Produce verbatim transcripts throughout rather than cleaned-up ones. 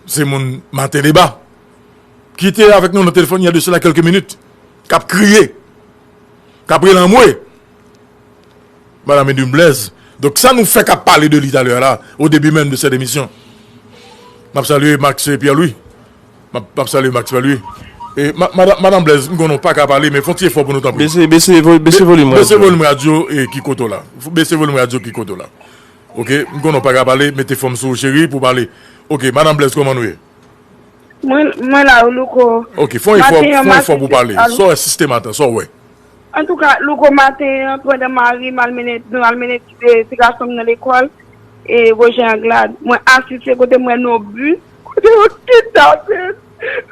Se moun Maten Deba ki te avèk nou nan telefòn il y a de cela quelques minutes, k ap kriye, k ap rele anmwe. Madame Edwin Blaise. Donk, sa nou fè k ap pale de li talè a la, au début même de cette émission. M ap salye Max Pierre-Louis. M ap, m ap salye Max Pierre-Louis. E, ma-, madan-, Madanm Blaise, m konnen w pa ka pale, men fè yon ti efò pou nou, tanpri. Bese, bese vo-, bese volim radyo. Bese volim radyo, e, ki kote w la. Bese volim radyo ki kote w la. Oke, m konnen w pa ka pale, mete fòm sou ou, cheri, pou pale. Oke, Madanm Blaise, kòman nou ye? Mwen, mwen la, wi, Louko. Oke, fè yon efò, fè yon efò pou pale. Sa w wè sistèm atan, sa w wè? Antouka, Louko, maten an, pandan mari m al mennen, nou al mennen ti, ti gason m nan lekòl, e Roger Anglade, mwen asiste kote m wè nan yon bis, kote yo kidnape l.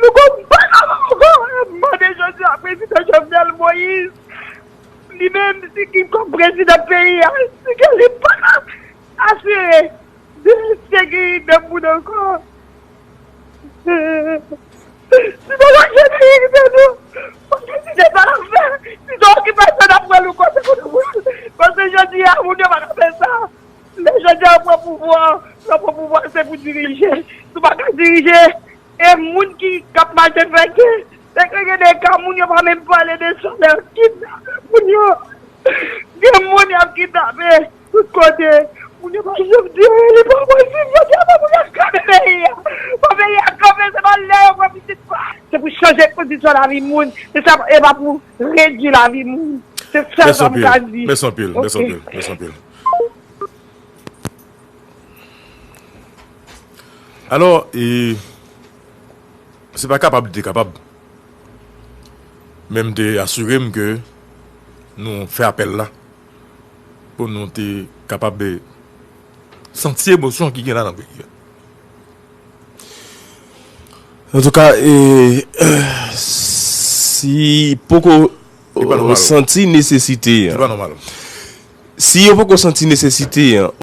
Louko, m pa nan ankò, m mande jodi a prezidan Jovenel Moïse, li menm, si ki kòm prezidan peyi a, si ke li pa asire de sekirite moun ankò. Si bagay yo te rive nou, paske si se pa n ap fè, si se okipasyon n ap pran nou kote pou nou pran. Paske jodi a, moun yo pa ka fè sa. Lè jodi a, yo pran pouvwa, yo pran pouvwa, se pou dirije. Si w pa ka dirije, e moun ki, k ap malfèktè, se ke gen de ka, moun yo pa menm pale de salè, kidnape moun yo. Gen moun y ap kidnape. Tout kote, moun yo pa janm di anyen, li pa posib, yo te ap pou y ap kanpe peyi a. Pou peyi a kanpe, se pa lè yo pran pitit pa. Se pou chanje kondisyon lavi moun. Se sa, e pa pou redui lavi moun. Se sèl sa m ka di. Mèsi anpil, mèsi anpil, mèsi anpil. Alò, e, se pa kapab li te kapab. Men m te asire m ke nou fè apèl la pou nou te kapab, eh, santi emosyon ki gen la nan peyi a. Antouka, eh, si poko, eh, santi nesesite, eh, si yo poko santi nesesite, eh,